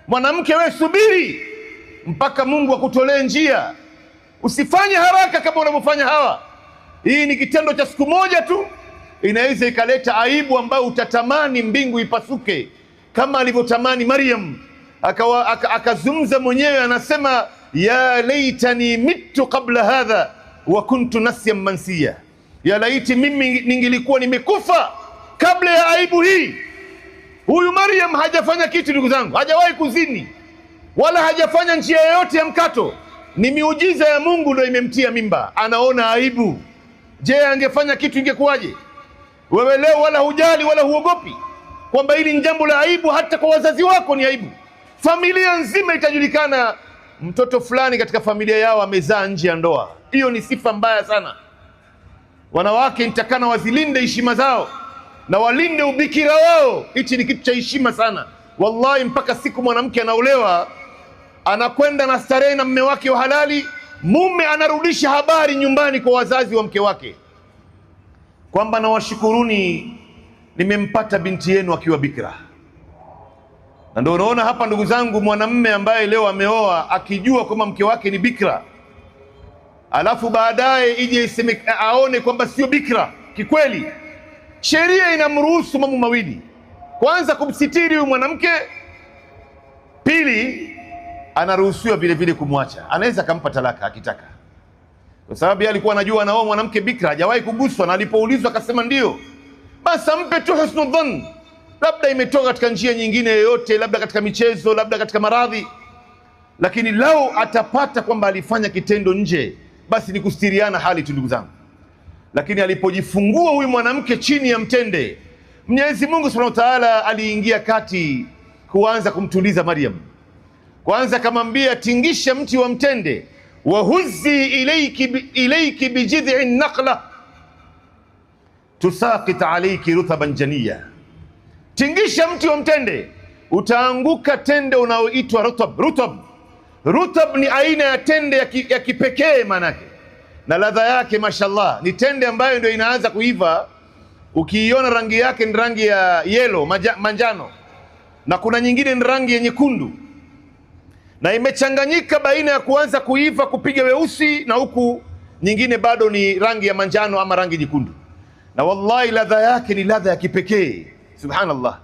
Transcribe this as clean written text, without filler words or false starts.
Mwanamke, we subiri mpaka Mungu akutolee njia, usifanye haraka kama unavyofanya hawa. Hii ni kitendo cha siku moja tu, inaweza ikaleta aibu ambayo utatamani mbingu ipasuke, kama alivyotamani Maryam. Akazungumza mwenyewe, anasema ya laitani mittu qabla hadha wa kuntu nasyan mansiya, ya laiti mimi ningilikuwa nimekufa kabla ya aibu hii. Huyu Maryam hajafanya kitu, ndugu zangu, hajawahi kuzini wala hajafanya njia yoyote ya mkato. Ni miujiza ya Mungu ndio imemtia mimba, anaona aibu. Je, angefanya kitu ingekuwaje? Wewe leo wala hujali wala huogopi kwamba hili ni jambo la aibu, hata kwa wazazi wako ni aibu. Familia nzima itajulikana, mtoto fulani katika familia yao amezaa nje ya ndoa. Hiyo ni sifa mbaya sana. Wanawake nitakana wazilinde heshima zao na walinde ubikira wao. Hichi ni kitu cha heshima sana wallahi. Mpaka siku mwanamke anaolewa anakwenda na starehe na mme wake wa halali, mume anarudisha habari nyumbani kwa wazazi wa mke wake kwamba nawashukuruni, nimempata binti yenu akiwa bikira. Na ndio unaona hapa, ndugu zangu, mwanamme ambaye leo ameoa akijua kwamba mke wake ni bikira, alafu baadaye ije iseme aone kwamba sio bikira kikweli, sheria inamruhusu mambo mawili: kwanza, kumsitiri huyu mwanamke; pili, anaruhusiwa vile vile kumwacha, anaweza akampa talaka akitaka, kwa sababu yeye alikuwa anajua anaoa mwanamke bikira, hajawahi kuguswa, na alipoulizwa akasema ndio. Basi ampe tu husnu dhann, labda imetoka katika njia nyingine yoyote, labda katika michezo, labda katika maradhi. Lakini lau atapata kwamba alifanya kitendo nje, basi ni kustiriana hali tu, ndugu zangu. Lakini alipojifungua huyu mwanamke chini ya mtende, Mwenyezi Mungu Subhanahu wa Ta'ala aliingia kati kuanza kumtuliza Maryam. Kwanza akamwambia, tingisha mti wa mtende, wahuzi ilaiki bijidhi naqla tusaqit alayki ruthaban janiya, tingisha mti wa mtende utaanguka tende unaoitwa rutab. Rutab, rutab ni aina ya tende ya kipekee maanake, na ladha yake mashallah, ni tende ambayo ndio inaanza kuiva. Ukiiona rangi yake ni rangi ya yellow, manjano, na kuna nyingine ni rangi ya nyekundu na imechanganyika baina ya kuanza kuiva kupiga weusi na huku nyingine bado ni rangi ya manjano ama rangi nyekundu, na wallahi ladha yake ni ladha ya kipekee subhanallah.